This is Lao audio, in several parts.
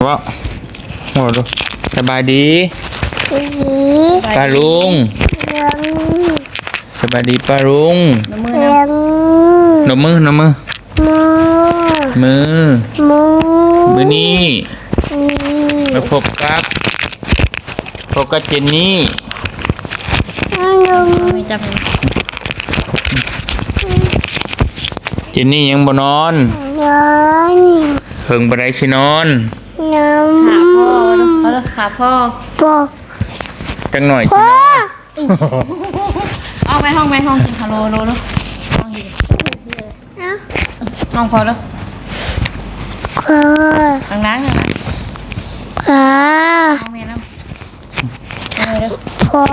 ເວົ້າ ເວົ້າດູ. ສະບາຍດີ ສະບາຍດີ ປ້າລຸງ ລຸງ ສະບາຍດີປ້າລຸງ ນົບມື ລຸງ ນົບມື ນົບມື ມື ມື ມື້ນີ້ ມື້ນີ້ ມາພົບກັບ ພົບກັບເຈນນີ້ ລຸງ ເອົາໄວ້ຈັບໃຫ້ ເຈນນີ້ຍັງບໍ່ນອນ ນອນ ເຫິງປານໃດຊິນອນ ນອນ ຫາພໍ່ເນາະ ເອົາເດີ ຫາພໍ່ ພໍ່ ຈັກໜ້ອຍຊິນອນ ອອກໄປຫ້ອງ ໄປຫ້ອງກິນ ຮາໂລ ໂລ ໂລ ຫ້ອງກິນ ເອົ້າ ຫ້ອງພໍ່ເດີ ພໍ່ ດັງໆ ດັງໆ ພໍ່ ຫ້ອງແມ່ນຳ ເອົາເດີ ພໍ່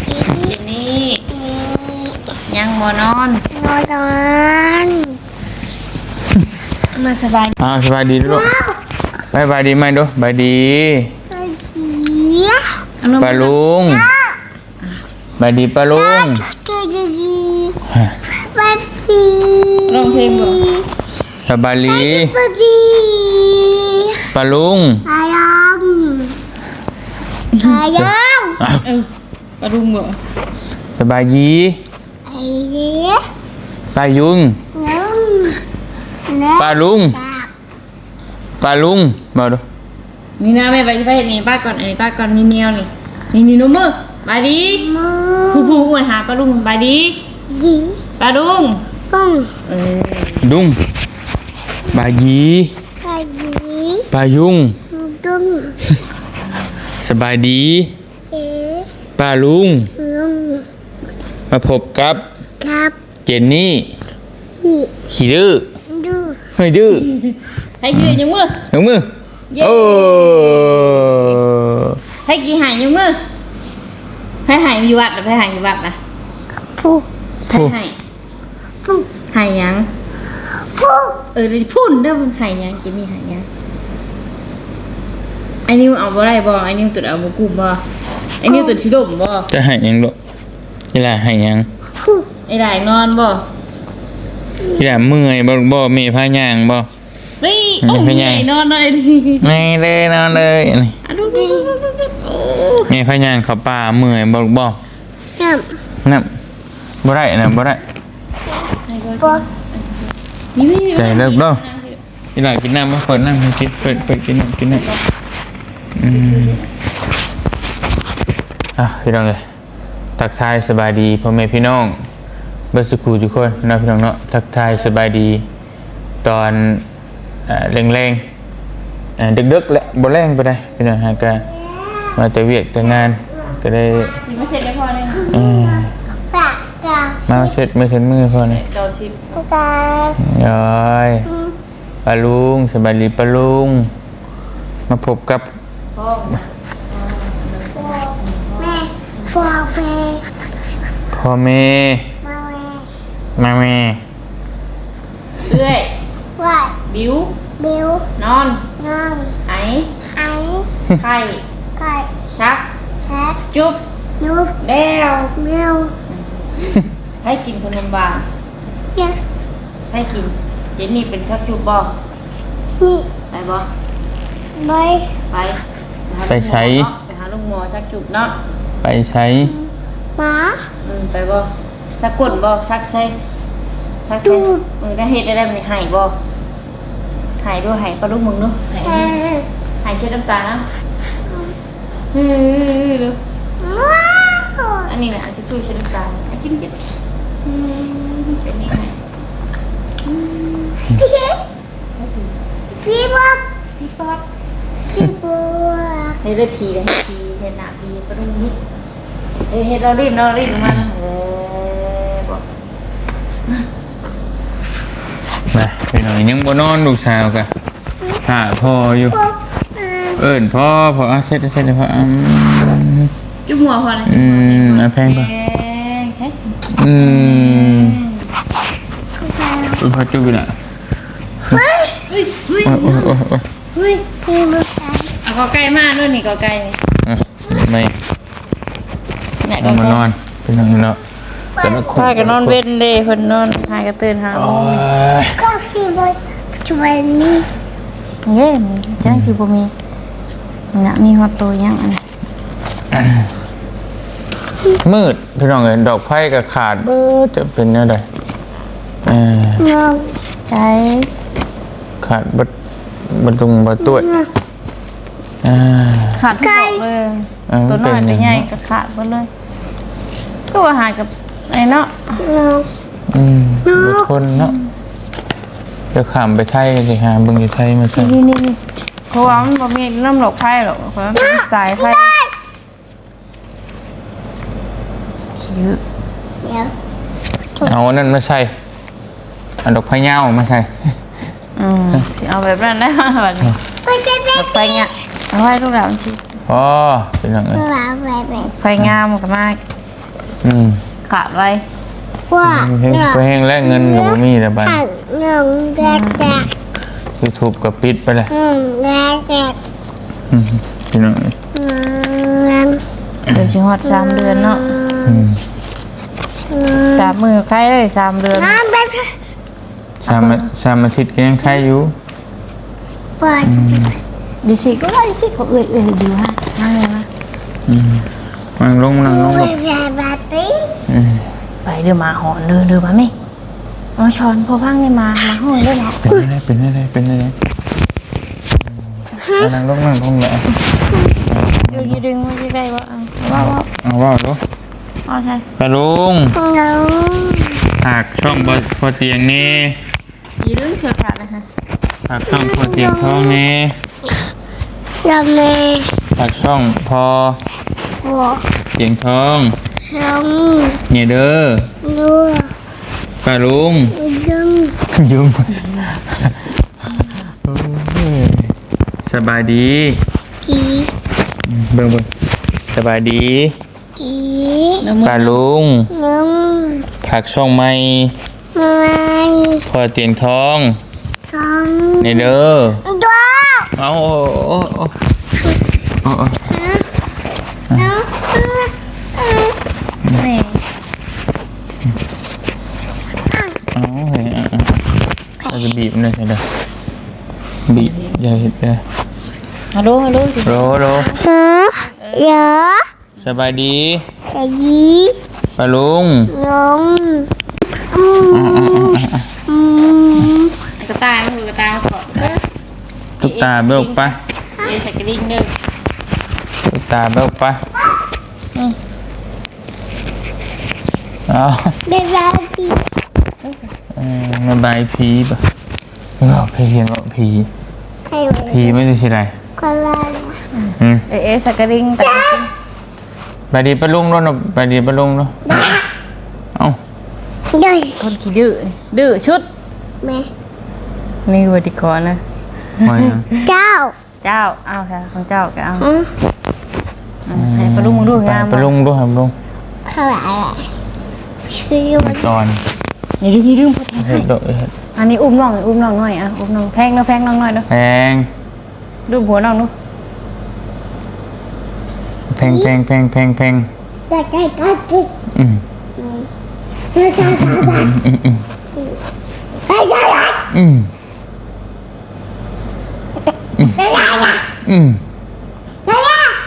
ເຈນນີ້ ນີ້ ຍັງບໍ່ນອນ ບໍ່ນອນ ມາສະບາຍ ອ່າ ສະບາຍດີລູກ ບາຍ ສະບາຍດີໃໝ່ດູ ສະບາຍດີ ສະບາຍດີ ປ້າລຸງ ສະບາຍດີປ້າລຸງ ສະບາຍດີ ສະບາຍດີ ຮ້ອງເພງບໍ່ ສະບາຍດີ ສະບາຍດີ ປ້າລຸງ ປ້າລຸງ ປ້າລຸງ ເອີ ປ້າລຸງບໍ່ ສະບາຍດີ ສະບາຍດີ ປ້າຍຸງ ລຸງ ປ້າລຸງ ປ້າ ປ້າລຸງ ເວົ້າດູ ນີ້ນະ ແມ່ໄປ ໄປເຮັດນີ້ປ້າກ່ອນ ອັນນີ້ປ້າກ່ອນ ມີແມວນີ້ ນີ້ໆ ນົບມື ບາຍດີ ມື ຜູ້ໆ ອວຍຫາປ້າລຸງ ບາຍດີ ດີ ປ້າລຸງ ລຸງ ເອີ ດຸງ ບາຍດີ ບາຍດີ ປ້າຍຸງ ດຸງ ສະບາຍດີ ເອີ ປ້າລຸງ ລຸງ ມາພົບກັບ ກັບ ເຈນນີ້ ນີ້ ຂີ້ດື້ ດື້ ເຮີ້ຍ ດື້ ໃຜຂີ້ດື້ ຍົກມື ຍົກມື ເຢ້ ໂອ້ ໃຜຂີ້ໄຫ້ ຍົກມື ໃຜໄຫ້ຢູ່ວັດນະ ໃຜໄຫ້ຢູ່ວັດນະ ຜູ້ ໃຜໄຫ້ ຜູ້ ໄຫ້ຫຍັງ ຜູ້ ເອີ ພຸ້ນເດີ ໄຫ້ຫຍັງ ເຈນນີ້ໄຫ້ຫຍັງ ໄອ້ນິວເອົາບໍ່ໄດ້ບໍ່ ໄອ້ນິວຕົວເອົາບໍ່ກຸ້ມບໍ່ ໄອ້ນິວຕົວຊິລົ້ມບໍ່ ຈະໄຫ້ຫຍັງລູກ ອີຫຼ້າໄຫ້ຫຍັງ ອີຫຼ້ານອນບໍ່ ອີຫຼ້າເມື່ອຍບໍ່ລູກ ບໍ່ ແມ່ພາຍ່າງບໍ່ ເຮີ້ຍ ແມ່ພາຍ່າງ ໂອ້ຍ ນອນເລີຍ ແມ່ເລີຍ ນອນເລີຍ ອະດູ ໂອ້ ແມ່ພາຍ່າງເຂົ້າປ່າເມື່ອຍບໍ່ລູກ ບໍ່ ນ້ຳ ນ້ຳ ບໍ່ໄດ້ນະ ບໍ່ໄດ້ ບໍ່ ໃຈເລີກເດີ ອີຫຼ້າກິນນ້ຳບໍ່ ເປີດນ້ຳໃຫ້ກິນ ເປີດ ເປີດກິນນ້ຳ ກິນນ້ຳ ອືມ ອ່ະ ພີ່ນ້ອງເອີຍ ທັກທາຍສະບາຍດີພໍ່ແມ່ພີ່ນ້ອງເບິດສູ່ຜູ້ສູ່ຄົນເນາະ ພີ່ນ້ອງເນາະ ທັກທາຍສະບາຍດີຕອນ ອ່າ ແລງໆ ອ່າ ເດິກໆ ແຫຼະ ບໍ່ແລງປານໃດ ພີ່ນ້ອງ ຫາກະມາແຕ່ວຽກແຕ່ງານ ກະໄດ້ ຊິມາເຊັດໃຫ້ພໍ່ແດ່ ເອີ ມາເຊັດ ມາເຊັດມືພໍ່ແດ່ ເກົ້າສິບ ໂອ້ຍ ອືມ ປ້າລຸງ ສະບາຍດີປ້າລຸງ ມາພົບກັບ ພໍ່ ແມ່ ພໍ່ແມ່ ພໍ່ແມ່ ມາແມ່ ມາແມ່ ເອື້ອຍ ເອື້ອຍ ບິວ ບິວ ນອນ ນອນ ໄອ ໄອ ໄຂ້ ໄຂ້ ຊັກ ຊັກ ຈຸບ ຈຸບ ແລ້ວ ແລ້ວ ໃຜກິນຂະໜົມຫວານ ໃຜກິນ ເຈນນີ້ເປັນຊັກຈຸບບໍ່ ນີ້ ໄປບໍ່ ໄປ ໄປ ໄປໃສ ໄປຫາໂຮງໝໍເນາະ ໄປຫາໂຮງໝໍຊັກຈຸບເນາະ ໄປໃສ ໝໍ ອືມ ໄປບໍ່ ຊັກກົ້ນບໍ່ ຊັກໃສ ຊັກໃສ ເອີ ໄດ້ເຮັດໄດ້ແລ້ວ ໄຫ້ບໍ່ ໄຫ້ດູ ໄຫ້ປ້າລຸງເບິ່ງດູ ໄຫ້ ເອີ ໄຫ້ເຊັດນ້ຳຕານະ ເອີ ອັນນີ້ນະ ອັນທີ່ເຊັດນ້ຳຕາ ອາ ກິນ ກິນ ອືມ ເປັນນີ້ ອືມ ຜີບອກ ຜີບອກ ຜີບອກ ເຮັດເລີຍ ຜີເລີຍ ຜີ ເຮັດໜ້າຜີປະດຸງ ເຮັດ ເຮັດລໍຫຼິ້ນ ລໍຫຼິ້ນມາ ເອີ ບອກ ນະ ພີ່ນ້ອງ ຍັງບໍ່ນອນ ລູກສາວກະຖ້າພໍ່ຢູ່ ເອີ້ນພໍ່ ພໍ່ ອາ ເຊັດ ເຊັດໃຫ້ພໍ່ ອືມ ຈຸບຫົວພໍ່ນະ ອືມ ອາ ແພງພໍ່ ແພງ ອືມ ເອີ ພໍ່ຈຸບອີກລະ ເຮີ້ຍ ເຮີ້ຍ ໂອ້ຍ ໂອ້ຍ ໂອ້ຍ ເຮີ້ຍ ເອົາກໍໄກ່ມາໂລດນີ້ ກໍໄກ່ນີ້ ອ່ະ ໄມ້ ແມ່ກໍໄກ່ ມານອນ ເປັນຫຍັງເນາະ ແຕ່ລະຄົນ ພາກັນນອນເວັນເດ້ ເພິ່ນນອນ ພາກັນຕື່ນຫາ ໂອ້ຍ ກໍຄືວ່າ ຊ່ວຍນີ້ ໄປ ເຢັນ ຈັ່ງຊິບໍ່ມີ ນະ ມີຮອດໂຕຫຍັງອັນນີ້ ມືດພີ່ນ້ອງເອີຍ ດອກໄຟກໍຂາດເບີດ ຈະເປັນແນວໃດ ເອີ ໃຈ ຂາດເບິດ ບໍ່ຕຸງບໍ່ຕວຍ ອ່າ ຂາດທຸກດອກເລີຍ ເອີ ໂຕນ້ອຍໂຕໃຫຍ່ກໍຂາດເບິດເລີຍ ຄືວ່າຫາກັບໄອ້ເນາະ ອືມ ບໍ່ທົນເນາະ ຈະຂ້າມໄປໄທຊິຫາເບິ່ງຢູ່ໄທມາໃສ່ ນີ້ໆ ເພາະວ່າມັນບໍ່ມີນ້ຳດອກໄຟດອກ ເພາະວ່າມັນເປັນສາຍໄຟ ຊິ ດຽວ ເອົາອັນນັ້ນມາໃສ່ ເອົາດອກໄຟຍາວມາໃສ່ ອືມ ຊິເອົາແບບນັ້ນໄດ້ບັດນີ້ ດອກໄຟຍາວ ເອົາໄວ້ລູກຫຼານຊິ ອໍ ພີ່ນ້ອງເອີຍ ດອກໄຟງາມກໍມາ ອືມ ຂາດໄວ້ ແຮງ ແຮງແລ້ວ ເງິນກໍບໍ່ມີແລ້ວບາດນີ້ ຢູທູບກໍປິດໄປແລ້ວ ອືມ ພີ່ນ້ອງເອີຍ ເອີ ຊິຮອດສາມເດືອນເນາະ ອືມ ສາມມື້ໄຄເລີຍ ສາມເດືອນ ສາມ ສາມອາທິດກໍຍັງໄຄຢູ່ ອືມ ຢູ່ຊິກໍໄດ້ ຊິກໍເອື້ອຍໆ ຢູ່ຫັ້ນ ມາແມ່ມາ ອືມ ນັ່ງລົງ ນັ່ງລົງ ອືມ ໄປເດີ ໝາຫອນເດີ ເດີ ມາແມ່ ມາສອນພໍ່ຟັງແດ່ ໝາ ໝາຫອນເດີເນາະ ເປັນແນວໃດ ເປັນແນວໃດ ເປັນແນວໃດ ມານັ່ງລົງ ນັ່ງລົງແຫຼະ ຢູ່ ຢູ່ດຶງມາຢູ່ໄດ້ບໍ່ ເອົາ ເວົ້າ ເວົ້າ ເອົາ ເວົ້າດູ ເອົາໃສ່ ປ້າລຸງ ຝາກຊ່ອງພໍ່ຕຽງແດ່ ຢ່າລືມເສື້ອຂາດນະ ຝາກຊ່ອງພໍ່ຕຽງທອງແດ່ ແລ້ວແມ່ ຝາກຊ່ອງພໍ່ ພໍ່ຕຽງທອງ ທອງ ແດ່ເດີ ເດີ ປ້າລຸງ ຍຸງ ຍຸງ ໂອ້ຍ ສະບາຍດີ ດີ ເບິ່ງ ເບິ່ງ ສະບາຍດີ ອີ ປ້າລຸງ ລຸງ ຝາກຊ່ອງໃໝ່ ໃໝ່ ພໍ່ຕຽງທອງ ທອງ ນີ້ເດີ ໂດ ເອົາ ໂອ້ ໂອ້ ໂອ້ ໂອ້ ນີ້ ເອົາ ເຮີ້ຍ ເອົາ ເອົາ ເອົາ ຈະບີບມັນໄດ້ຈັ່ງໃດ ບີບ ຢ່າເຮັດເດີ ຮັລໂຫຼ ຮັລໂຫຼ ໂລ ໂລ ເອີ ເອີ ສະບາຍດີ ສະບາຍດີ ປ້າລຸງ ລຸງ ອືມ ອືມ ອືມ ກະຕ່າຍ ມັນຄືກະຕ່າຍ ເອີ ຕຸກຕາເບິ່ງໄປ ເອ ສະກະລິງເດີ ຕຸກຕາເບິ່ງໄປ ອືມ ເອົາ ບາຍບາຍ ເອີ ບາຍບາຍຜີ ເວົ້າ ໄປຮຽນເວົ້າຜີ ໃຜ ຜີມັນຊິໄດ້ ຂ້ອຍວ່າ ອືມ ເອ ເອ ສະກະລິງ ຕະກະລິງ ບາຍດີປ້າລຸງເນາະ ບາຍດີປ້າລຸງເນາະ ເອົ້າ ຄົນຂີ້ດື້ ດື້ສຸດ ແມ່ ນີ້ບໍ່ຕິກອນນະ ເຈົ້າ ເຈົ້າ ເອົາ ຂອງເຈົ້າກໍເອົາ ອືມ ໃຫ້ປ້າລຸງເບິ່ງດູ ໃຫ້ປ້າລຸງເບິ່ງດູ ໃຫ້ປ້າລຸງ ຂ້າງຫຼັງ ສອນ ຢ່າດຶງ ຢ່າດຶງ ເຮັດໂດດ ເຮັດ ອັນນີ້ອຸ້ມນ້ອງ ອຸ້ມນ້ອງໜ້ອຍ ອ່ະ ອຸ້ມນ້ອງ ແພງເດີ ແພງນ້ອງໜ້ອຍເດີ ແພງ ລູບຫົວນ້ອງດູ ແພງ ແພງ ແພງ ແພງ ອືມ ອືມ ອືມ ອືມ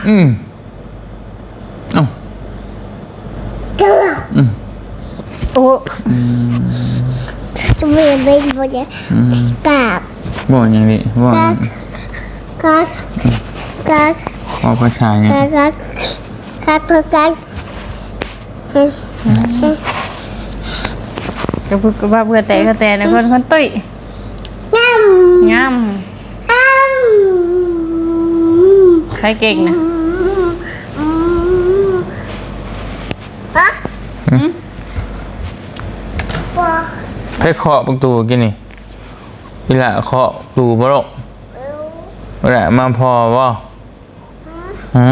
ອືມ ອືມ ອືມ ເອົ້າ ອືມ ໂອ້ ອືມ ບໍ່ ບໍ່ ບໍ່ ອືມ ກາບ ບໍ່ຫຍັງນີ້ ບໍ່ຫຍັງ ກາບ ກາບ ກາບ ເວົ້າພາສາຫຍັງ ກາບ ກາບ ກາບ ກະບໍ່ ກະວ່າເບື່ອແຕກກະແຕນະ ຄົນ ຄົນຕຸ້ຍ ງາມ ງາມ ງາມ ໃຜເກັ່ງນະ ຮະ ຫືມ ໃຜເຄາະປະຕູກີ້ນີ້ ອີ່ຫຼ້າເຄາະຕູບໍ່ລູກ ອີ່ຫຼ້າມາພໍ້ບໍ່? ຮະ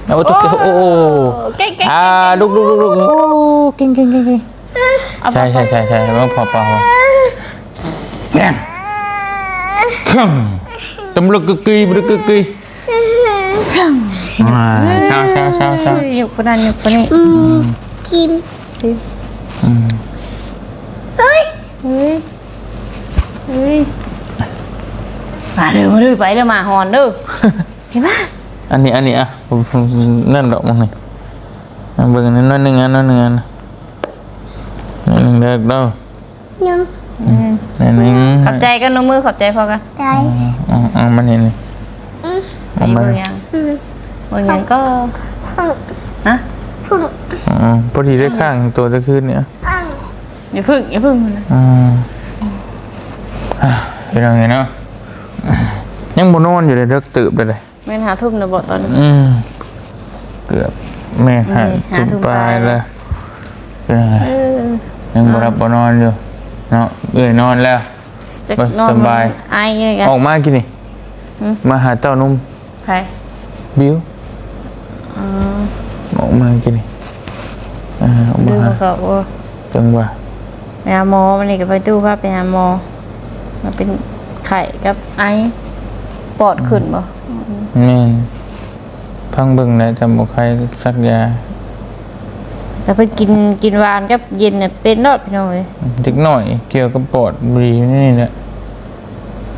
ໂອ້ ໂອ້ ໂອ້ ເກັ່ງໆ ອ່າ ລຸກໆໆໆ ໂອ້ ເກັ່ງໆໆ ໃຊ່ໆໆໆ ເບິ່ງພໍ່ເປົ່າ ແກງ ຕຳລຶກກຶກກີ ຕຶກກຶກກີ ອ່າ ເຊົາໆໆໆ ຍົກປານນັ້ນ ຍົກປານນີ້ ອືມ ກິນ ກິນ ອືມ ເຮີ້ຍ ເຮີ້ຍ ເຮີ້ຍ. ມາເດີ ມາເດີ ໄປເດີ ໝາຫອນເດີ ເຫັນປະ? ອັນນີ້ ອັນນີ້ ອ່ະ ນັ້ນດອກ ມານີ້ ເບິ່ງອັນນີ້ໜ້ອຍໜຶ່ງ ອັນໜ້ອຍໜຶ່ງ ອັນໜຶ່ງເດີ ໜຶ່ງ ອືມ ໜຶ່ງ ຂອບໃຈກັນ ນົບມືຂອບໃຈພໍ່ກັນ ໃຈ ເອົາ ເອົາ ເອົາມານີ້ ນີ້ ອືມ ເອົາມາ ເບິ່ງຫຍັງ ອືມ ເບິ່ງຫຍັງກໍ ຮະ ອໍ ພໍດີໄດ້ຄ້າງໂຕແຕ່ຄືນນີ້ ຢ່າເພິ່ງ ຢ່າເພິ່ງນະ ອືມ ອ່າ ພີ່ນ້ອງເອີຍເນາະ ຍັງບໍ່ນອນຢູ່ເດ້ ເດິກເຕີບແລ້ວເດ້ ແມ່ນຫ້າທຸ່ມແລ້ວບໍ່ຕອນນີ້? ອືມ ເກືອບແມ່ນຫ້າ ຫ້າທຸ່ມປາຍແລ້ວ ເອີ ຍັງບໍ່ຫຼັບບໍ່ນອນຢູ່ເນາະ ເອື້ອຍນອນແລ້ວ ຈັກ ບໍ່ ນອນ ສະບາຍ ອາຍ ອອກມາກິນນີ້ ຫື ມາຫາເຕົ້ານົມ ໃຜ? ບິວ ອໍ ອອກມາກິນນີ້ ອ່າ ອອກມາຫາ ເຂົ້າບໍ່? ຈັ່ງວ່າ ໄປຫາໝໍ ມື້ນີ້ກໍໄປຕູ້ພາໄປຫາໝໍ ມາເປັນໄຂ້ກັບໄອ ປອດຂຶ້ນບໍ່? ອືມ ແມ່ນ ຟັງເບິ່ງແຫຼະ ຈຳບໍ່ໄຄສັກຢາ ແຕ່ເພິ່ນກິນ ກິນຫວານກັບເຢັນນະເປັນໂລດ ພີ່ນ້ອງເອີຍ ເດັກນ້ອຍກ່ຽວກັບປອດບໍ່ດີນີ້ແຫຼະ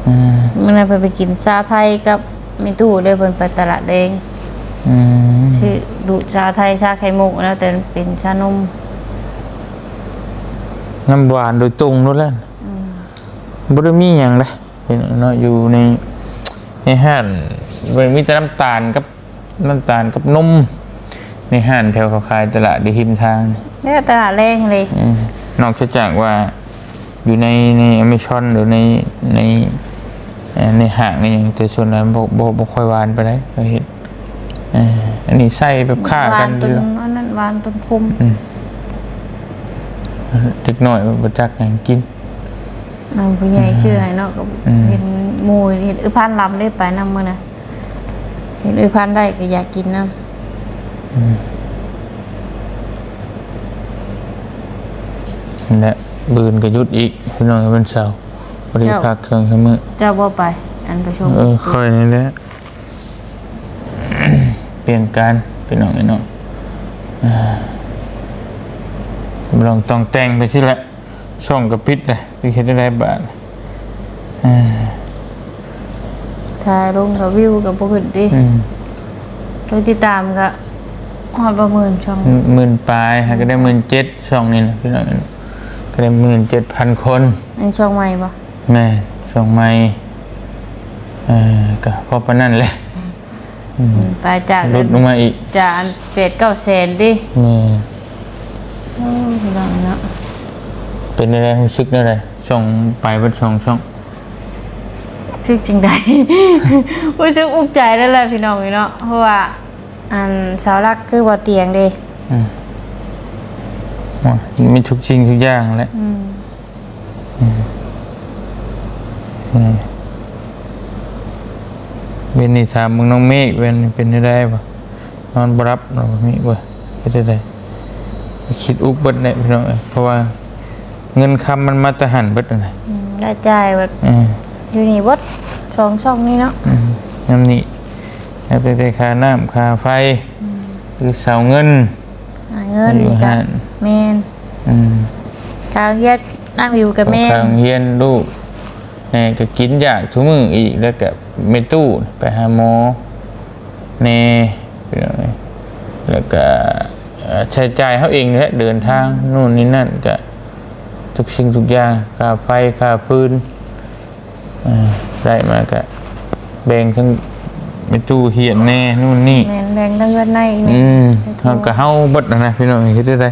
ອືມ ມື້ນັ້ນເພິ່ນໄປກິນຊາໄທກັບແມ່ຕູ້ເດີ ເພິ່ນໄປຕະຫຼາດແດງ ອືມ ຊື້ດູດຊາໄທ ຊາໄຂ່ມຸກ ແລ້ວແຕ່ເປັນຊານົມ ນ້ຳຫວານໂດຍຕົງໂລດແຫຼະ ອືມ ບໍ່ໄດ້ມີຫຍັງເດ້ ເຫັນເນາະ ຢູ່ໃນ ໃນຮ້ານ ມັນມີແຕ່ນ້ຳຕານກັບ ນ້ຳຕານກັບນົມ ໃນຮ້ານແຖວເຂົາຂາຍຕະຫຼາດຢູ່ຮິມທາງ ແລ້ວຕະຫຼາດແລງເລີຍ ອືມ ນອກຈາກວ່າຢູ່ໃນ ໃນ Amazon ຫຼືໃນ ໃນ ເອີ ໃນຫ້າງໃນຫຍັງ ແຕ່ສ່ວນຫຼາຍບໍ່ ບໍ່ ບໍ່ຄ່ອຍຫວານປານໃດ ເຂົາເຮັດ ເອີ ອັນນີ້ໃສ່ແບບຄ້າກັນ ຫວານຈົນອັນນັ້ນ ຫວານຈົນຂົມ ອືມ ເດັກນ້ອຍບໍ່ຈັກຫຍັງກິນ ນ້ອງຜູ້ໃຫຍ່ ອືມ ຊື້ໃຫ້ເນາະ ກໍ ອືມ ເຫັນໝູ່ ເຫັນເອື້ອຍພັນລຳເດ້ ໄປນຳມື້ນະ ເຫັນເອື້ອຍພັນໄດ້ກໍຢາກກິນນຳ ອືມ ນັ້ນແຫຼະ ມື້ອື່ນກໍຢຸດອີກ ພີ່ນ້ອງ ວັນເສົາ ບໍ່ໄດ້ ເຈົ້າ ພັກເຄື່ອງຊະມື້ ເຈົ້າບໍ່ໄປ ອັນປະຊຸມ ເອີ ຂ້ອຍນີ້ແຫຼະ ປ່ຽນການ ພີ່ນ້ອງເອີຍເນາະ ອ່າ ລອງຕ້ອງແຕ່ງໄປຊີ້ແຫຼະ ຊ່ອງກໍປິດແຫຼະ ຊິເຮັດແນວໃດບາດ ເອີ ຖ້າລົງກໍວິວກໍບໍ່ຂຶ້ນຕິ ອືມ ຜູ້ຕິດຕາມກໍຮອດບໍ່ ໝື່ນ ຊ່ອງ ໝື່ນປາຍ ຫາກໍໄດ້ ອືມ ໝື່ນເຈັດ ຊ່ອງນີ້ນະ ພີ່ນ້ອງເອີຍ ກໍໄດ້ ໝື່ນເຈັດພັນຄົນ ອັນຊ່ອງໃໝ່ບໍ່? ແມ່ນ ຊ່ອງໃໝ່ ເອີ ກໍພໍປານນັ້ນແຫຼະ ອືມ ອືມ ໄປຈາກ ຫຼຸດລົງມາອີກ ຈາກອັນແປດເກົ້າແສນຕິ ແມ່ນ ໂອ້ ພີ່ນ້ອງເນາະ ເປັນແນວໃດ ຮູ້ສຶກແນວໃດ ຊ່ອງ ໄປເບິດສອງຊ່ອງ ຮູ້ສຶກຈັ່ງໃດ? ຮູ້ສຶກອຸກໃຈແລ້ວແຫຼະ ພີ່ນ້ອງເອີຍເນາະ ເພາະວ່າ ອັນເສົາຫຼັກຄືບໍ່ຕຽງເດ້ ອືມ ໂອ້ຍ ມີທຸກສິ່ງທຸກຢ່າງແຫຼະ ອືມ ອືມ ອືມ ເວັນນີ້ຖາມເບິ່ງນ້ອງເມກ ເວັນນີ້ເປັນຈັ່ງໃດບໍ່? ນອນບໍ່ຫຼັບເນາະ ເມກເວີຍ ເຮັດຈັ່ງໃດ? ຄິດອຸກເບິດແຫຼະ ພີ່ນ້ອງເອີຍ ເພາະວ່າເງິນຄຳມັນມາແຕ່ຫັ້ນເບິດຫັ້ນນະ ອືມ ລາຍຈ່າຍແບບ ອືມ ຢູ່ນີ້ເບິດ ສອງຊ່ອງນີ້ເນາະ ອືມ ນຳນີ້ ນັບຕັ້ງແຕ່ຄ່ານ້ຳຄ່າໄຟ ອືມ ຫຼືເສົາເງິນ ຫາເງິນ ຢູ່ຮ້ານ ແມ່ນ ອືມ ຄ່າໂຮງຮຽນ ນ້ຳຢູ່ກໍແມ່ນ ຄ່າໂຮງຮຽນລູກແດ່ ກໍກິນຢາກທຸກມື້ອີກ ແລ້ວກໍແມ່ຕູ້ໄປຫາໝໍແດ່ ພີ່ນ້ອງເອີຍ ແລ້ວກໍ ເອີ ໃຊ້ຈ່າຍເຮົາເອງນີ້ແຫຼະ ເດີນທາງ ອືມ ໂນ່ນນີ້ນັ້ນ ກໍທຸກສິ່ງທຸກຢ່າງ ຄ່າໄຟ ຄ່າຟືນ ອ່າ ໄດ້ມາກະແບ່ງທັງແມ່ຕູ້ຮຽນແດ່ ນູ່ນນີ້ ແມ່ນ ແບ່ງທັງເຮືອນໃນ ອືມ ເຮົາກະເຮົາເບິດຫັ້ນນະ ພີ່ນ້ອງ ເຮັດຈັ່ງໃດ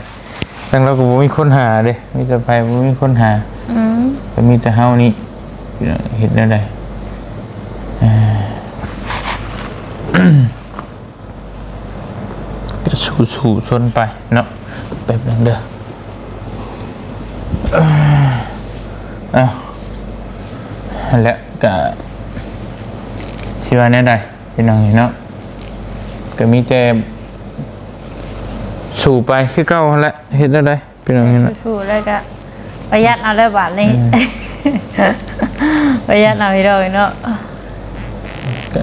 ທາງລາວກໍບໍ່ມີຄົນຫາເດ້ ມີແຕ່ໃຜບໍ່ມີຄົນຫາ ອືມ ກໍມີແຕ່ເຮົານີ້ ພີ່ນ້ອງ ເຮັດແນວໃດ ອ່າ ກໍສູ້ໆຊົນໄປເນາະ ແປັບໜຶ່ງເດີ ເອົາ ຫັ້ນແຫຼະ ກະຊິວ່າແນວໃດ ພີ່ນ້ອງເນາະ ກໍມີແຕ່ສູ້ໄປຄືເກົ່າຫັ້ນແຫຼະ ເຮັດແນວໃດ ພີ່ນ້ອງເນາະ ສູ້ໆ ແລ້ວກະປະຢັດເອົາແລ້ວບາດນີ້ ອືມ ປະຢັດເອົາ ພີ່ນ້ອງເນາະ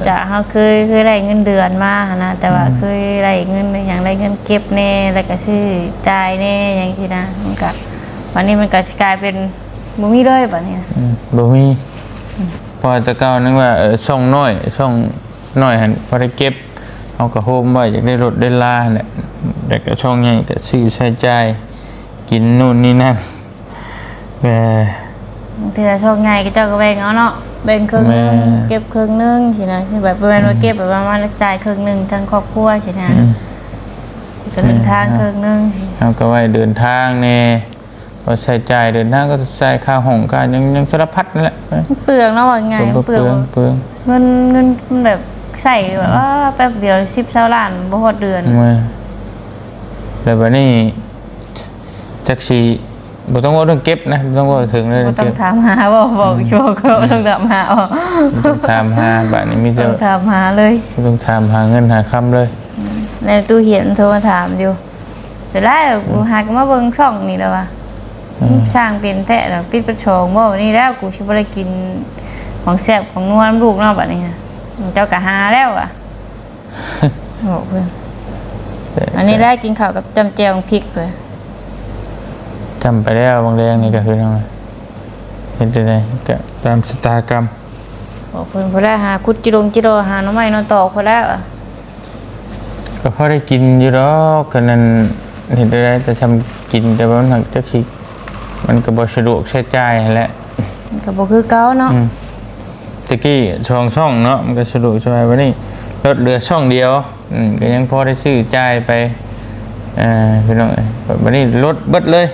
ຈາກເຮົາເຄີຍ ເຄີຍໄດ້ເງິນເດືອນມາຫັ້ນນະ ແຕ່ວ່າ ອືມ ເຄີຍໄດ້ເງິນຫຍັງ ໄດ້ເງິນເກັບແດ່ ແລ້ວກະຊື້ຈ່າຍແດ່ຫຍັງຊີ້ນະ ມັນກະ ບາດນີ້ມັນກະຊິກາຍເປັນບໍ່ມີເລີຍບາດນີ້ນະ ອືມ ບໍ່ມີ ອືມ ເພາະແຕ່ເກົ່ານັ້ນວ່າ ເອີ ຊ່ອງນ້ອຍ ຊ່ອງນ້ອຍຫັ້ນພໍໄດ້ເກັບ ເຮົາກໍໂຮມໄວ້ ຢາກໄດ້ລົດໄດ້ລາຫັ້ນແຫຼະ ແລ້ວກໍຊ່ອງໃຫຍ່ກໍຊື້ໃຊ້ຈ່າຍ ກິນໂນ່ນນີ້ນັ້ນ ເອີ ບາງເທື່ອຊ່ອງໃຫຍ່ເຂົາເຈົ້າກໍແບ່ງເອົາເນາະ ແບ່ງເຄິ່ງໜຶ່ງ ແມ່ນ ເກັບເຄິ່ງໜຶ່ງຊີ້ນະ ແບບບໍ່ແມ່ນວ່າ ອືມ ເກັບແບບວ່າມາຈ່າຍເຄິ່ງໜຶ່ງທັງຄອບຄົວຊີ້ນະ ອືມ ກໍເດີນທາງເຄິ່ງໜຶ່ງ ເຮົາກໍໄວ້ເດີນທາງແດ່ ວ່າໃຊ້ຈ່າຍເດີນທາງ ກໍໃຊ້ຄ່າຫ້ອງ ຄ່າຫຍັງ ຫຍັງສາລະພັດນັ້ນແຫຼະ ມັນເປືອງເນາະ ວ່າງ່າຍ ມັນເປືອງ ເປືອງ ເປືອງ ເງິນ ເງິນມັນແບບໃຊ້ແບບ ອືມ ອ້າ ແປັບດຽວສິບຊາວລ້ານ ບໍ່ຮອດເດືອນ ແມ່ນ ແລ້ວບັດນີ້ຈັກຊິ ບໍ່ຕ້ອງເວົ້າເລື່ອງເກັບນະ ບໍ່ຕ້ອງເວົ້າເຖິງເລີຍ ບໍ່ຕ້ອງຖາມຫາ ເວົ້າ ເວົ້າ ອືມ ບໍ່ຕ້ອງຖາມຫາ ບໍ່ຕ້ອງຖາມຫາ ບາດນີ້ມີແຕ່ ຕ້ອງຖາມຫາເລີຍ ບໍ່ຕ້ອງຖາມຫາເງິນຫາຄຳເລີຍ ອືມ ໃນຕູ້ຫຽນໂທມາຖາມຢູ່ ແຕ່ຫຼາຍ ອືມ ກູຫາກໍມາເບິ່ງຊ່ອງນີ້ແລ້ວວ່າ ອືມ ສ້າງເປັນແທ້ລະ ປິດເປັນສອງບໍ່ ນີ້ແລ້ວ ກູຊິບໍ່ໄດ້ກິນຂອງແຊບຂອງນົວນຳລູກເນາະ ບາດນີ້ ເຈົ້າກໍຫາແລ້ວວ່າ ບອກເພິ່ນ ເອີ ອັນນີ້ແຫຼະ ກິນເຂົ້າກັບຈ້ຳແຈ່ວບັກພິກເລີຍ ຈ້ຳໄປແລ້ວ ບາງແລງນີ້ກໍຄືເຮັດໄດ້ ກໍຕາມຊະຕາກຳ ບອກເພິ່ນ ພຸ້ນແຫຼະ ຫາຂຸດຈິດົງຈິດໍ ຫາໜໍ່ໄມ້ໜໍ່ຕອກພຸ້ນແຫຼະ ກໍພໍໄດ້ກິນຢູ່ດອກ ກໍນັ້ນ ເຮັດໄດ້ ແຕ່ຊ່ຳກິນ ແຕ່ວ່າມັນຫາກຈັກຊິ ມັນກໍບໍ່ສະດວກໃຊ້ຈ່າຍຫັ້ນແຫຼະ ມັນກໍບໍ່ຄືເກົ່າເນາະ ອືມ ແຕ່ກີ້ສອງຊ່ອງເນາະ ມັນກໍສະດວກສະບາຍ ບັດນີ້ລົດເຫຼືອຊ່ອງດຽວ ອືມ ກໍຍັງພໍໄດ້ຊື້ຈ່າຍໄປ ເອີ ພີ່ນ້ອງເອີຍ ບັດນີ້ລົດເບິດເລີຍ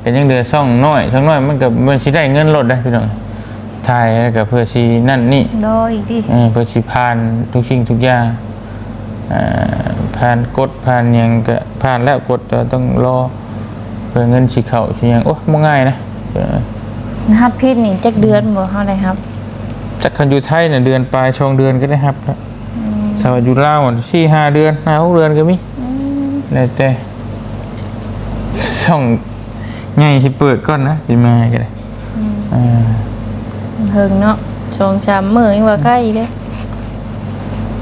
ກໍຍັງເຫຼືອຊ່ອງນ້ອຍ ຊ່ອງນ້ອຍມັນກໍແມ່ນຊິໄດ້ເງິນໂລດເດ້ພີ່ນ້ອງ ຖ່າຍແລ້ວກໍເພື່ອຊິນັ້ນນີ້ ໂດຍ ເອີ ເພື່ອຊິຜ່ານທຸກສິ່ງທຸກຢ່າງ ເອີ ຜ່ານກົດຜ່ານຫຍັງກໍຜ່ານແລ້ວ ກົດກໍຕ້ອງລໍເພື່ອເງິນຊິເຂົ້າຊິຫຍັງ ໂອ້ຍ ບໍ່ງ່າຍນະ ຮັບຜິດນີ້ຈັກເດືອນບໍ່ ເຮົາໄດ້ຮັບ ຈັກ ຄັນຢູ່ໄທນະເດືອນປາຍ ສອງເດືອນກໍໄດ້ຮັບແລ້ວ ອືມ ຖ້າວ່າຢູ່ລາວສີ່ຫ້າເດືອນ ຫ້າຫົກເດືອນກໍມີ ອືມ ແລ້ວແຕ່ ຊ່ອງໃຫຍ່ຊິເປີດກ່ອນນະ ຊິມາກໍໄດ້ ອືມ ເອີ ເຫິງເນາະ ສອງສາມມື້ຍັງວ່າໄຄເດ້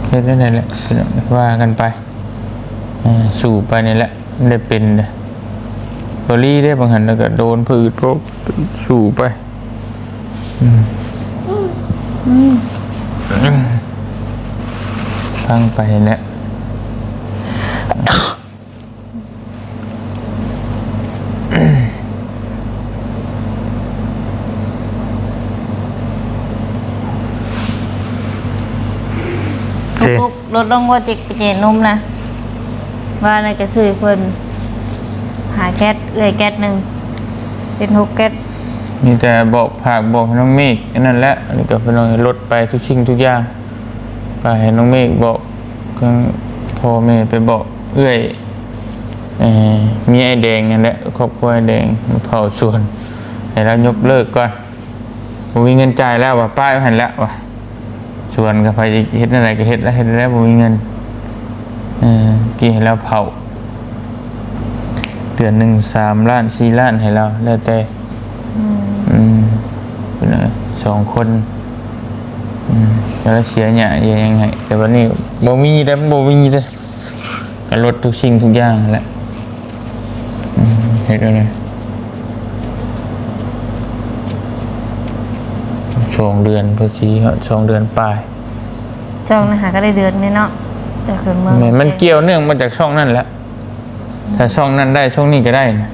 ເຮັດແນວໃດແຫຼະ ວ່າກັນໄປ ເອີ ສູ້ໄປນີ້ແຫຼະ ໄດ້ເປັນເດ້ ບໍ່ລີເດ້ ບາງຫັ້ນແລ້ວກໍໂດນຜືດ ໂພກ ສູ້ໄປ ອືມ ອືມ ຟັງໄປແຫຼະ ເດ້ ລົດລົງບໍ່ ເຈັກໄປເຈນນົມນະ ວ່ານັ້ນກໍຊື້ເພິ່ນຫ້າແກັດ ເອື້ອຍແກັດໜຶ່ງ ເປັນຫົກແກັດ ມີແຕ່ບອກ ຝາກບອກໃຫ້ນ້ອງເມກ ອັນນັ້ນແຫຼະ ອັນນີ້ກໍເພິ່ນເອົາລົດໄປທຸກສິ່ງທຸກຢ່າງ ກໍໃຫ້ນ້ອງເມກບອກ ທາງພໍ່ແມ່ໄປບອກເອື້ອຍ ເອີ ເມຍອ້າຍແດງນັ້ນແຫຼະ ຄອບຄົວອ້າຍແດງ ມາເຝົ້າສວນ ໃຫ້ລາວຍົກເລີກກ່ອນ ບໍ່ມີເງິນຈ່າຍແລ້ວວ່າ ປ້າຍໄວ້ຫັ້ນແຫຼະວ່າ ສວນກໍໃຜເຮັດແນວໃດກໍເຮັດແລ້ວ ເຮັດແລ້ວບໍ່ມີເງິນ ເອີ ກີ້ໃຫ້ລາວເຝົ້າ ເດືອນໜຶ່ງສາມລ້ານ ສີ່ລ້ານໃຫ້ລາວ ແລ້ວແຕ່ ອືມ ອືມ ເປັນຫຍັງ ສອງຄົນ ອືມ ແລ້ວເສຍຫຍ້າເສຍຫຍັງໃຫ້ ແຕ່ບັດນີ້ບໍ່ມີເດ້ ມັນບໍ່ມີເດ້ ກໍລົດທຸກສິ່ງທຸກຢ່າງຫັ້ນແຫຼະ ອືມ ເຮັດເອົາແນວ ສອງເດືອນ ພໍຊິຮອດສອງເດືອນປາຍ ຊ່ອງນະຫາກໍໄດ້ເດືອນໜຶ່ງເນາະ ຈາກສ່ວນເມືອງ ແມ່ນ ມັນກ່ຽວເນື່ອງມາຈາກຊ່ອງນັ້ນແຫຼະ ຖ້າຊ່ອງນັ້ນໄດ້ ຊ່ອງນີ້ກໍໄດ້ນະ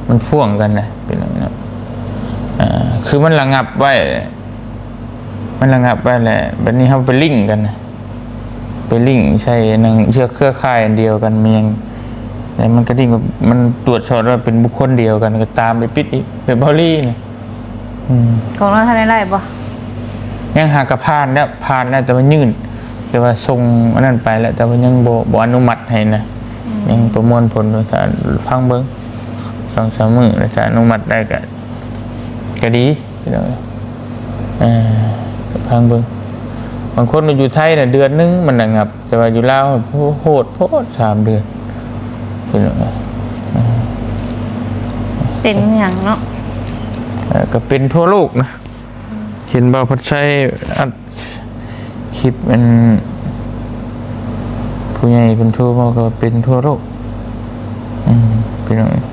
ມັນພ່ວງກັນນະ ເປັນຫຍັງເນາະ ເອີ ຄືມັນລະງັບໄວ້ ມັນລະງັບໄວ້ແຫຼະ ບັດນີ້ເຮົາໄປລິ້ງກັນນະ ໄປລິ້ງໃສ່ໜັງເຊືອກເຄືອຂ່າຍອັນດຽວກັນແມ່ນຫຍັງ ແລ້ວມັນກະດິ້ງ ມັນຕວດສອບວ່າເປັນບຸກຄົນດຽວກັນ ກໍຕາມໄປປິດອີກ ແບບເບົາລີນີ້ ອືມ ຂອງລາວທັນໄດ້ໄດ້ບໍ່? ຍັງ ຫາກະຜ່ານແລ້ວ ຜ່ານແລ້ວ ແຕ່ວ່າຍື່ນ ແຕ່ວ່າສົ່ງອັນນັ້ນໄປແລ້ວ ແຕ່ວ່າຍັງບໍ່ ບໍ່ອະນຸມັດໃຫ້ນະ ອືມ ຍັງປະມວນຜົນຢູ່ ຖ້າຟັງເບິ່ງ ສອງສາມມື້ ແລ້ວຖ້າອະນຸມັດໄດ້ກະ ກະດີ ພີ່ນ້ອງ ເອີ ກໍຟັງເບິ່ງ ບາງຄົນຢູ່ໄທນະ ເດືອນໜຶ່ງມັນລະງັບ ແຕ່ວ່າຢູ່ລາວໂຫດໂພດ ສາມເດືອນ ພີ່ນ້ອງ ເອີ ເປັນຫຍັງເນາະ ເອີ ກໍເປັນທົ່ວໂລກນະ ເຫັນບ່າວພັດໄຊອັດ ຄລິບອັນຜູ້ໃຫຍ່ເພິ່ນໂທມາກໍເປັນທົ່ວໂລກ ອືມ ພີ່ນ້ອງເອີຍ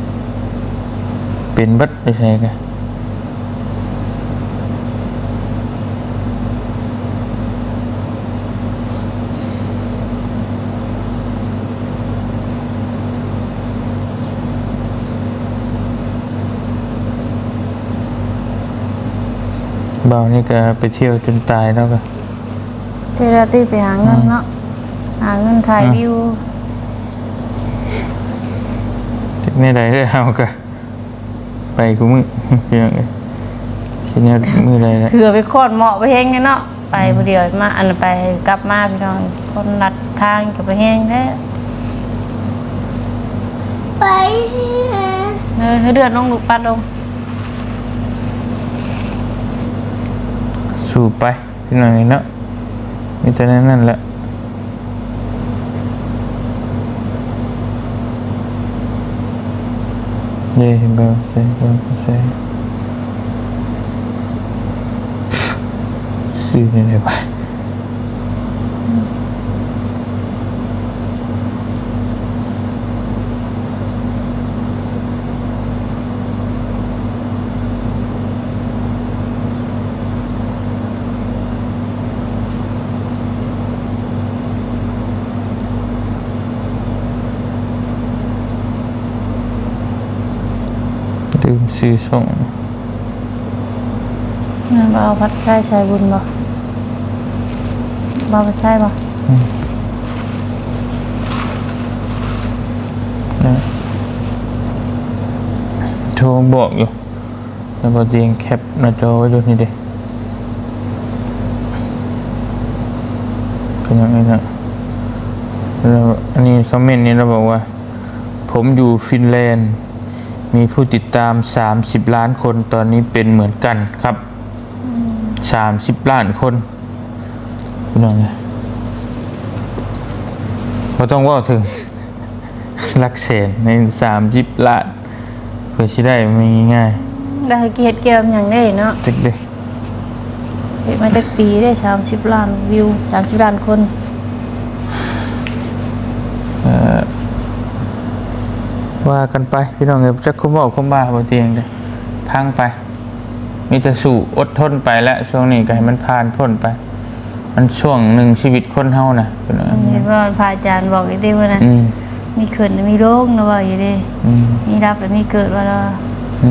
ເປັນເບິດ ຢູ່ໃສກະ ບ່າວນີ້ກໍໄປທ່ຽວຈົນຕາຍແລ້ວກໍ ເທລາຕີໄປຫາເງິນເນາະ ຫາເງິນຖ່າຍວິວ ເຮັດແນວໃດເດີ ເຮົາກໍໄປຄູ່ມື້ ພີ່ນ້ອງເອີຍ ຊິແນວມື້ໃດລະ ເທື່ອໄປຄອນເໝາະໄປແຮງເນາະ ໄປຜູ້ດຽວມາ ອັນໄປກັບມາ ພີ່ນ້ອງ ຄົນລັດທາງກໍໄປແຮງແທ້ ໄປ ເອີ ໃຫ້ເດືອດລົງລູກ ປັດລົງ ສູ້ໄປ ພີ່ນ້ອງເອີຍເນາະ ມີແຕ່ແນວນັ້ນແຫຼະ ເດ້ ເບິ່ງໃສ່ ເບິ່ງໃສ່ ຊື້ແນວໃດວະ? ລືມຊື່ຊ່ອງ ແມ່ນບໍ່? ເອົາພັດໄຊ ໄຊບຸນບໍ່? ບໍ່ ພັດໄຊບໍ່? ອືມ ໂທບອກຢູ່ ແລ້ວບໍ່ຕຽງແຄປໜ້າຈໍໄວ້ຢູ່ນີ້ເດ້ ເປັນຫຍັງນີ້ນະ? ແລ້ວອັນນີ້ຄອມເມັນນີ້ລາວບອກວ່າ ຜົມຢູ່ຟິນແລນ ມີຜູ້ຕິດຕາມສາມສິບລ້ານຄົນ ຕອນນີ້ເປັນເໝືອນກັນຄັບ ອືມ ສາມສິບລ້ານຄົນ ພີ່ນ້ອງເອີຍ ບໍ່ຕ້ອງເວົ້າເຖິງຫຼັກແສນ ໃນສາມສິບລ້ານ ເພື່ອຊິໄດ້ ມັນງ່າຍໆ ແລ້ວເຮັດກ່ຽວກັບຫຍັງເດ້ເນາະ? ຈັກເດ້ ເຮັດມາຈັກປີເດ້ ສາມສິບລ້ານວິວ ສາມສິບລ້ານຄົນ ເອີ ວ່າກັນໄປ ພີ່ນ້ອງເອີຍ ຈັກຄວາມເວົ້າຄວາມວ່າບໍ່ຕຽງເດ້ ພັງໄປ ມີແຕ່ສູ້ອົດທົນໄປແຫຼະ ຊ່ວງນີ້ກໍໃຫ້ມັນຜ່ານພົ້ນໄປ ມັນຊ່ວງໜຶ່ງຊີວິດຄົນເຮົານະ ເພິ່ນວ່າ ອືມ ເຫັນວ່າພະອາຈານບອກຢູ່ຕິມື້ນັ້ນ ອືມ ມີຂຶ້ນມີລົງລະວ່າຢູ່ເດ້ ອືມ ມີດັບແລະມີເກີດວ່າລະ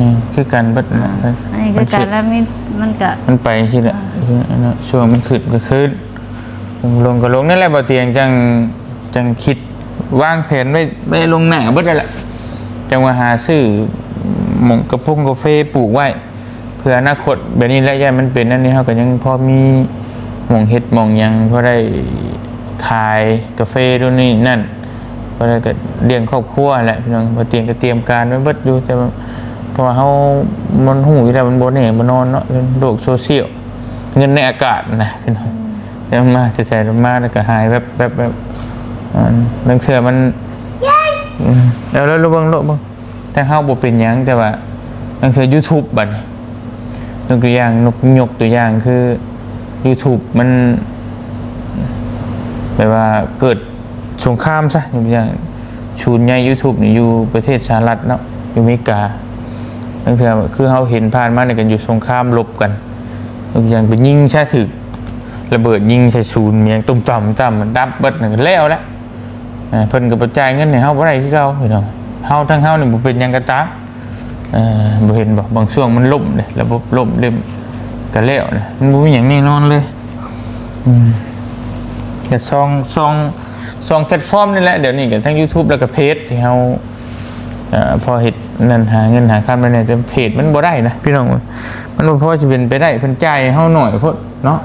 ນີ້ຄືກັນເບິດ ອ່າ ນະ ອັນນີ້ຄືກັນລະ ມັນ ມັນກະ ມັນໄປຈັ່ງຊີ້ແຫຼະ ອ່າ ເນາະ ຊ່ວງມັນຂຶ້ນກໍຂຶ້ນ ລົງກໍລົງ ນັ້ນແຫຼະ ບໍ່ຕຽງຈັ່ງ ຈັ່ງຄິດວາງແຜນໄວ້ ໄວ້ລ່ວງໜ້າເບິດນັ້ນແຫຼະ ຈັ່ງວ່າຫາຊື້ໝ່ອງກະພົງກາເຟປູກໄວ້ ເພື່ອອະນາຄົດແບບນີ້ແຫຼະ ຢ້ານມັນເປັນອັນນີ້ ເຮົາກໍຍັງພໍມີໝ່ອງເຮັດໝ່ອງຫຍັງ ພໍໄດ້ຂາຍກາເຟໂນ່ນນີ້ນັ້ນ ພໍໄດ້ກໍລ້ຽງຄອບຄົວແຫຼະ ພີ່ນ້ອງ ບໍ່ຕຽງກໍຕຽມການໄວ້ເບິດຢູ່ ແຕ່ວ່າ ເພາະວ່າເຮົາ ມັນຮູ້ຢູ່ແລ້ວ ມັນບໍ່ແນ່ບໍ່ນອນເນາະ ໂລກໂຊຊຽວ ເງິນໃນອາກາດນະ ພີ່ນ້ອງ ອືມ ແຕ່ມັນມາແຕ່ໃສ ມາແລ້ວກໍຫາຍແວບໆໆ ອັນ ລາງເທື່ອມັນ ອືມ ແລ້ວ ແລ້ວເບິ່ງໂລດເບິ່ງ ແຕ່ເຮົາບໍ່ເປັນຫຍັງ ແຕ່ວ່າລາງເທື່ອຢູທູບບັດນີ້ ຍົກຕົວຢ່າງ ຍົກ ຍົກຕົວຢ່າງຄືຢູທູບມັນ ແບບວ່າເກີດສົງຄາມຊະ ຍົກຕົວຢ່າງ ສູນໃຫຍ່ຢູທູບນີ້ຢູ່ປະເທດສະຫະລັດເນາະ ຢູ່ອາເມລິກາ ລາງເທື່ອຄືເຮົາເຫັນຜ່ານມານີ້ກໍຢູ່ສົງຄາມລົບກັນ ຍົກຕົວຢ່າງໄປຍິງຊະ ຖືກລະເບີດຍິງໃສ່ສູນ ມີຫຍັງຕຸ້ມຕ່ຳຕ່ຳ ມັນດັບເບິດ ນັ້ນກໍແລ້ວແຫຼະ. ເອີ ເພິ່ນກໍບໍ່ຈ່າຍເງິນໃຫ້ເຮົາບໍ່ໄດ້ຄືເກົ່າ ພີ່ນ້ອງ. ເຮົາ ທາງເຮົານີ້ບໍ່ເປັນຫຍັງກໍຕາມ. ເອີ ບໍ່ເຫັນບໍ່? ບາງຊ່ວງມັນລົ້ມເດ້ ລະບົບລົ້ມເດ້ ກໍແລ້ວນະ. ມັນບໍ່ມີຫຍັງແນ່ນອນເລີຍ. ອືມ ແຕ່ຊ່ອງ ຊ່ອງ ຊ່ອງແພລດຟອມນີ້ແຫຼະ. ດຽວນີ້ກໍທັງຢູທູບ ແລ້ວກໍເພຈທີ່ເຮົາ ເອີ ພໍເຮັດນັ້ນ ຫາເງິນຫາຄຳໄດ້ແດ່ ແຕ່ເພຈມັນບໍ່ໄດ້ນະ ພີ່ນ້ອງ. ມັນບໍ່ພໍຊິເປັນໄປໄດ້. ເພິ່ນຈ່າຍໃຫ້ເຮົາໜ້ອຍໂພດ. ເນາະ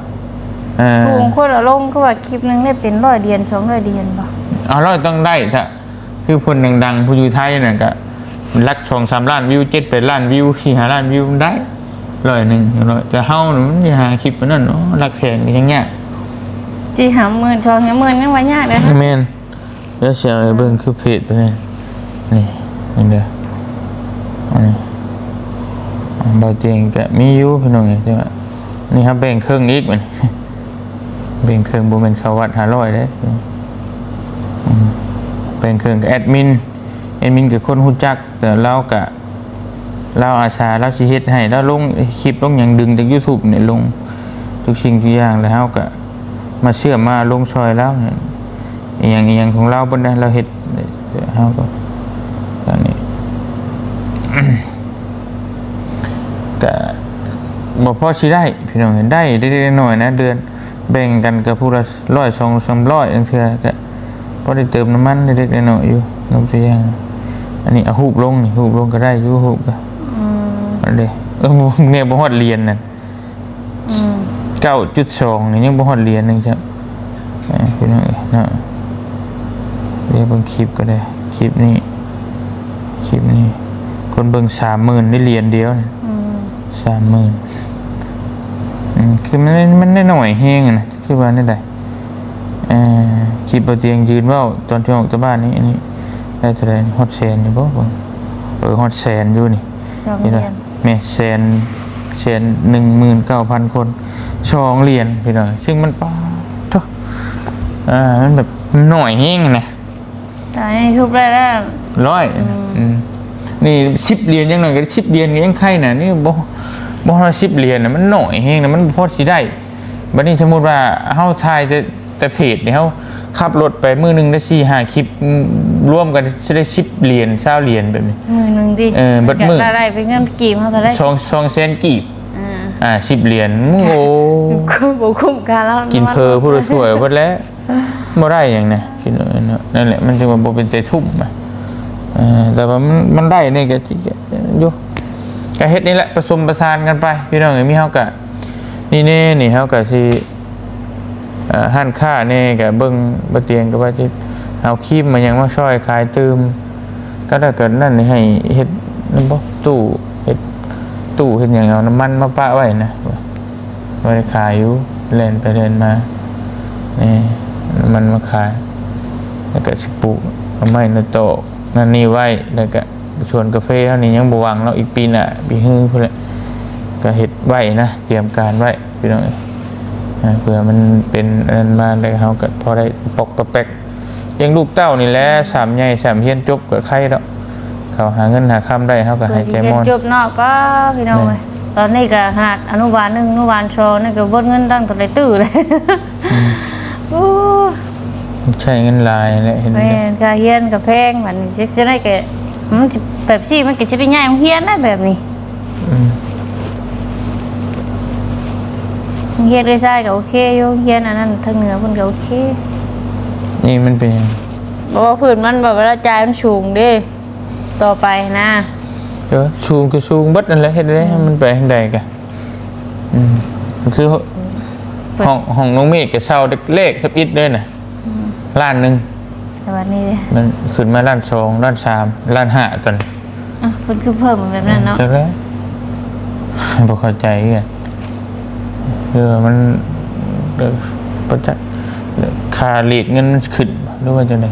ເອີ ຜູ້ຄົນເອົາລົງ ຄືວ່າຄລິບໜຶ່ງໄດ້ເປັນຮ້ອຍຫຼຽນ ສອງຮ້ອຍຫຼຽນບໍ່? ເອົາ ຮ້ອຍຕ້ອງໄດ້ທະ ຄືເພິ່ນດັງໆ ຜູ້ຢູ່ໄທນັ້ນກະຫຼັກສອງສາມລ້ານວິວ ເຈັດແປດລ້ານວິວ ສີ່ຫ້າລ້ານວິວ ໄດ້ຮ້ອຍໜຶ່ງ. ແຕ່ເຮົານີ້ມັນຊິຫາຄລິບປານນັ້ນເນາະ ຫຼັກແສນກໍຍັງຍາກ. ສີ່ຫ້າໝື່ນ ສອງຫ້າໝື່ນ ຍັງວ່າຍາກເດ້. ແມ່ນ. ດຽວຊິເອົາໃຫ້ເບິ່ງ ຄືເພຈຕົວນີ້ ນີ້ ນີ້ເດີ ອັນນີ້ ເບົາຕຽງກະມີຢູ່ ພີ່ນ້ອງເອີຍ. ແຕ່ວ່ານີ້ເຮົາແບ່ງເຄິ່ງອີກບັດນີ້ ແບ່ງເຄິ່ງ ບໍ່ແມ່ນເຂົ້າວັດຫ້າຮ້ອຍເດ້. ອືມ ແບ່ງເຄິ່ງກະແອດມິນ ແອດມິນກະຄົນຮູ້ຈັກ ແຕ່ລາວກະ ລາວອາສາ ລາວຊິເຮັດໃຫ້ ລາວລົງຄລິບລົງຫຍັງ ດຶງຈາກຢູທູບນີ້ລົງທຸກສິ່ງທຸກຢ່າງ ແລ້ວເຮົາກະມາເຊື່ອມມາລົງຊ່ອຍລາວ ອີ່ຫຍັງອີ່ຫຍັງຂອງລາວເບິດນະ ລາວເຮັດ. ເຮົາກໍ ຕອນນີ້ ກະ ບໍ່ພໍຊິໄດ້ພີ່ນ້ອງ ໄດ້ເລັກໆນ້ອຍໆນະ ເດືອນແບ່ງກັນກໍຜູ້ລະຮ້ອຍ ສອງສາມຮ້ອຍ ບາງເທື່ອກໍພໍໄດ້ເຕີມນ້ຳມັນເລັກໆນ້ອຍໆຢູ່. ຍົກຕົວຢ່າງ ອັນນີ້ເອົາຮູບລົງນີ້ ຮູບລົງກໍໄດ້ຢູ່ ຮູບກໍ ອືມ ອັນເດ້ ເອີ ແນວບໍ່ຮອດຫຼຽນນັ້ນ ອືມ ເກົ້າຈຸດສອງ ນີ້ຍັງບໍ່ຮອດຫຼຽນໜຶ່ງຊ້ຳ. ເອີ ພີ່ນ້ອງເອີຍເນາະ ດຽວເບິ່ງຄລິບກໍໄດ້ ຄລິບນີ້ ຄລິບນີ້ ຄົນເບິ່ງສາມໝື່ນ ໄດ້ຫຼຽນດຽວນີ້ ອືມ ສາມໝື່ນ. ອືມ ຄືມັນ ມັນໄດ້ໜ້ອຍແຮງນະ ຄືວ່າແນວໃດ? ເອີ ຄລິບບໍ່ຕຽງຢືນເວົ້າຕອນທີ່ອອກຈາກບ້ານນີ້ ອັນນີ້ໄດ້ເທົ່າໃດ? ຮອດແສນຢູ່ບໍ່? ເບິ່ງ ເອີ ຮອດແສນຢູ່ນີ້ ສອງຫຼຽນ ແມ່ນແສນ ແສນໜຶ່ງໝື່ນເກົ້າພັນຄົນ ສອງຫຼຽນພີ່ນ້ອງ ຊຶ່ງມັນ ປາດໂທ້ ອ່າ ມັນແບບໜ້ອຍແຮງນະ. ຕອນນີ້ທຸບໄດ້ແລ້ວ ຮ້ອຍ ອືມ ອືມ ນີ້ສິບຫຼຽນ ຢ່າງໜ້ອຍກໍສິບຫຼຽນກໍຍັງໄຄນະ ນີ້ບໍ່ ບໍ່ຮອດສິບຫຼຽນນະ ມັນໜ້ອຍແຮງນະ ມັນບໍ່ພໍຊິໄດ້. ບັດນີ້ສົມມຸດວ່າເຮົາຖ່າຍແຕ່ ແຕ່ເພຈນີ້ ເຮົາຂັບລົດໄປມື້ໜຶ່ງໄດ້ສີ່ຫ້າຄລິບ ອືມ ລວມກັນຊິໄດ້ສິບຫຼຽນ ຊາວຫຼຽນແບບນີ້ ມື້ໜຶ່ງຕິ? ເອີ ເບິດມື້ ໄດ້ເປັນເງິນກີບເຮົາເທົ່າໃດ? ສອງ ສອງແສນກີບ ອ່າ ອ່າ ສິບຫຼຽນ ໂອ້ ບໍ່ຄຸ້ມຄ່າເຮົາ ກິນເພີຜູ້ລະຖ້ວຍເບິດແລ້ວ ບໍ່ໄດ້ຫຍັງນະ ພີ່ນ້ອງເນາະ. ນັ້ນແຫຼະ ມັນຈຶ່ງວ່າບໍ່ເປັນໃຈທຸ້ມນະ ເອີ ແຕ່ວ່າມັນ ມັນໄດ້ນີ້ກໍ ກໍຢູ່ ກໍເຮັດນີ້ແຫຼະ ປະສົມປະສານກັນໄປ ພີ່ນ້ອງເອີຍ. ມີເຮົາກໍ ນີ້ແນ່ ນີ້ເຮົາກໍຊິ ເອີ ຮ້ານຄ້າແນ່ ກໍເບິ່ງ ບໍ່ຕຽງກໍວ່າຊິເອົາຄຣີມມາຫຍັງມາຊ່ອຍຂາຍຕື່ມ ກໍໄດ້ ກໍນັ້ນໃຫ້ເຮັດນັ້ນບໍ່ ຕູ້ ເຮັດຕູ້ເຮັດຫຍັງ ເອົານ້ຳມັນມາປະໄວ້ນະ ໄວ້ຂາຍຢູ່ ແລ່ນໄປແລ່ນມາ ນີ້ ນ້ຳມັນມາຂາຍ ແລ້ວກໍຊິປູກໜໍ່ໄມ້ໜໍ່ຕອກນັ້ນນີ້ໄວ້ ແລ້ວກໍ ສວນກາເຟເຮົານີ້ຍັງບໍ່ຫວັງເນາະ ອີກປີໜ້າປີຮືພຸ້ນແຫຼະ ກໍເຮັດໄວ້ນະ ຕຽມການໄວ້ພີ່ນ້ອງເອີຍ ເພື່ອມັນເປັນອັນນັ້ນມາແລ້ວ ເຮົາກໍພໍໄດ້ປອກປະແປກ ລ້ຽງລູກເຕົ້ານີ້ແຫຼະ ສາມໃຫຍ່ສາມຮຽນຈົບກໍໄຄດອກ ເຂົາຫາເງິນຫາຄຳໄດ້ ເຮົາກໍໃຫ້ໃຈມ່ອນ ເພິ່ນຊິຮຽນຈົບເນາະ. ປ້າ ພີ່ນ້ອງເອີຍ ແມ່ນ ຕອນນີ້ກໍຂະໜາດອະນຸບານໜຶ່ງ ອະນຸບານສອງນີ້ກໍເບິດເງິນຕັ້ງເທົ່າໃດຕື້ເລີຍ ອືມ ໂອ້ ໃຊ້ເງິນຫຼາຍແຫຼະ ເຫັນ ແມ່ນ ຄ່າຮຽນກໍແພງ ບັດນີ້ ຈັ່ງໃດກໍ ມັນຊິ ແບບຊີ້ມັນກໍຊິໄດ້ຍ້າຍໂຮງຮຽນນະ ແບບນີ້ ອືມ ໂຮງຮຽນເອື້ອຍຊາຍກໍໂອເຄຢູ່ ໂຮງຮຽນອັນນັ້ນທາງເໜືອເພິ່ນກໍໂອເຄ. ນີ້ມັນເປັນຫຍັງ? ບໍ່ ພື້ນມັນແບບວ່າລາຍຈ່າຍມັນສູງເດ້ ຕໍ່ໄປນະ ເອີ ສູງກໍສູງເບິດນັ້ນແຫຼະ ເຮັດໃດ ອືມ ໃຫ້ມັນໄປທາງໃດກະ ອືມ ຄື ເພິ່ນ ຫ້ອງ ຫ້ອງນ້ອງເມກກໍເຊົ່າແລກໆ ຊຳອິດເດ້ນະ ອືມ ລ້ານໜຶ່ງ ແຕ່ບັດນີ້ມັນຂຶ້ນມາລ້ານສອງ ລ້ານສາມ ລ້ານຫ້າ ຕອນ ອ່ະ ເພິ່ນຄືເພີ່ມແບບນັ້ນເນາະ ຈັກແລ້ວ ບໍ່ເຂົ້າໃຈຄືກັນ ເອີ ມັນ ເອີ ບໍ່ຈັກ ຄ່າເລດເງິນມັນຂຶ້ນ ຫຼືວ່າຈັ່ງໃດ?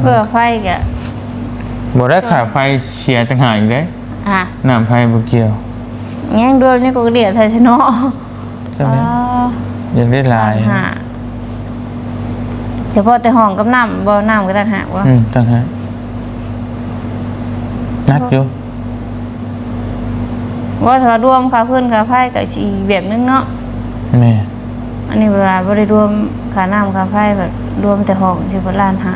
ເພື່ອໄຟກະ ບໍ່ໄດ້ ຄ່າໄຟເສຍຕ່າງຫາກອີກເດ້ ອ່າ ນ້ຳໄຟບໍ່ກ່ຽວ ຍັງດວນນີ້ກໍເດດແທ້ເນາະ. ຈັ່ງໃດ ອໍ ຢາກໄດ້ຫຼາຍ ລ້ານຫ້າ ສະເພາະແຕ່ຫ້ອງກັບນ້ຳບໍ່? ນ້ຳກໍຕ່າງຫາກບໍ່? ອືມ ຕ່າງຫາກ ໜັກຢູ່ ບໍ່ ຖ້າລວມຄ່າຟືນຄ່າໄຟກໍຊິອີກແບບໜຶ່ງເນາະ. ແມ່ນ ອັນນີ້ເວລາບໍ່ໄດ້ລວມຄ່ານ້ຳຄ່າໄຟ ແບບລວມແຕ່ຫ້ອງ ຊິເບິດລ້ານຫ້າ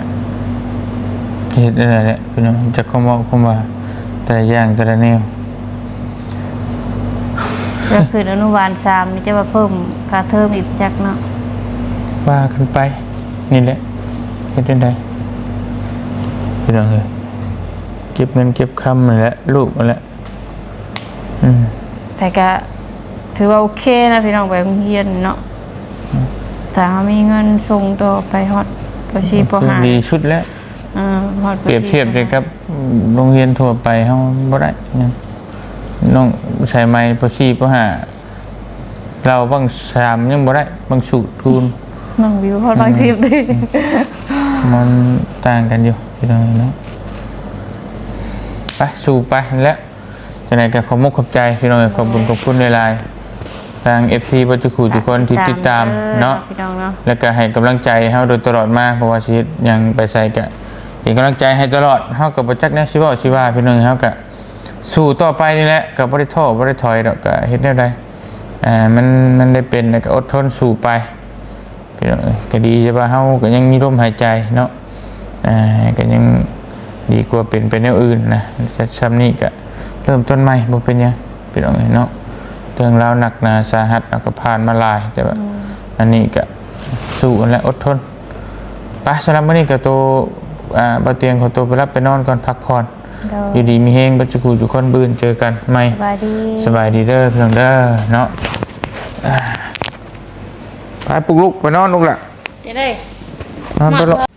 ເຮັດແນວໃດແຫຼະ ພີ່ນ້ອງ ຈັກຄວາມເວົ້າຄວາມວ່າ ແຕ່ລະຢ່າງແຕ່ລະແນວ. ກໍຂຶ້ນອະນຸບານສາມນີ້ ຈະວ່າເພີ່ມຄ່າເທີມອີກຈັກເນາະ ວ່າກັນໄປ ນີ້ແຫຼະ ເຮັດຈັ່ງໃດ ພີ່ນ້ອງເອີຍ ເກັບເງິນເກັບຄຳຫັ້ນແຫຼະ ລູກຫັ້ນແຫຼະ ອືມ ແຕ່ກະຖືວ່າໂອເຄນະ ພີ່ນ້ອງ ໄປໂຮງຮຽນເນາະ ອືມ ຖ້າເຮົາມີເງິນສົ່ງຕໍ່ໄປຮອດ ປໍສີ່ ປໍຫ້າ ດີສຸດແລ້ວ. ອ່າ ຮອດ ປຽບທຽບໃສ່ກັບໂຮງຮຽນທົ່ວໄປເຮົາບໍ່ໄດ້ ນ້ອງສາຍໃໝ່ ປໍສີ່ ປໍຫ້າ ລາວບັ້ງສາມຍັງບໍ່ໄດ້ ບັ້ງສູດຄູນ ນ້ອງວິວຮອດບັ້ງສິບ ອືມ ມັນຕ່າງກັນຢູ່ ພີ່ນ້ອງເນາະ ໄປ ສູ້ໄປຫັ້ນແຫຼະ. ຈັ່ງໃດກໍຂອບມຸກຂອບໃຈພີ່ນ້ອງ ຂອບບຸນຂອບຄຸນຫຼາຍໆ ທາງເອັຟຊີເບິດທຸກຜູ້ທຸກຄົນທີ່ຕິດຕາມເນາະ ແລ້ວກໍໃຫ້ກຳລັງໃຈເຮົາໂດຍຕະຫຼອດມາ ບໍ່ວ່າຊິເຮັດຫຍັງໄປໃສກໍເປັນກຳລັງໃຈໃຫ້ຕະຫຼອດ ເຮົາກໍບໍ່ຈັກແນວຊິເວົ້າຊິວ່າ ພີ່ນ້ອງ ເຮົາກໍສູ້ຕໍ່ໄປນີ້ແຫຼະ ກໍບໍ່ໄດ້ທໍ້ບໍ່ໄດ້ຖອຍດອກ ກໍເຮັດແນວໃດ ອ່າ ມັນ ມັນໄດ້ເປັນແລ້ວກໍອົດທົນສູ້ໄປ. ພີ່ນ້ອງເອີຍ ກໍດີແຕ່ວ່າເຮົາກໍຍັງມີລົມຫາຍໃຈເນາະ ອ່າ ກໍຍັງດີກວ່າເປັນໄປແນວອື່ນນະ ແຕ່ຊ່ຳນີ້ກໍເລີ່ມຕົ້ນໃໝ່ ບໍ່ເປັນຫຍັງ ພີ່ນ້ອງເອີຍເນາະ. ເລື່ອງລາວໜັກໜາສາຫັດ ເຮົາກໍຜ່ານມາຫຼາຍ ແຕ່ວ່າ ອືມ ອັນນີ້ກໍສູ້ຫັ້ນແຫຼະ ອົດທົນ. ໄປ ສຳລັບມື້ນີ້ກໍໂຕ ອ່າ ບ່າວຕຽງຂໍໂຕໄປຫຼັບໄປນອນກ່ອນ ພັກຜ່ອນ ໂດຍ ຢູ່ດີມີແຮງເບິດສູ່ຜູ້ສູ່ຄົນ ມື້ອື່ນເຈີກັນໃໝ່. ສະບາຍດີ ສະບາຍດີເດີພີ່ນ້ອງເດີເນາະ. ອ່າ ໄປປຸກລູກໄປນອນລູກຫຼະ ຈະໄດ້ ນອນໄປໂລດ.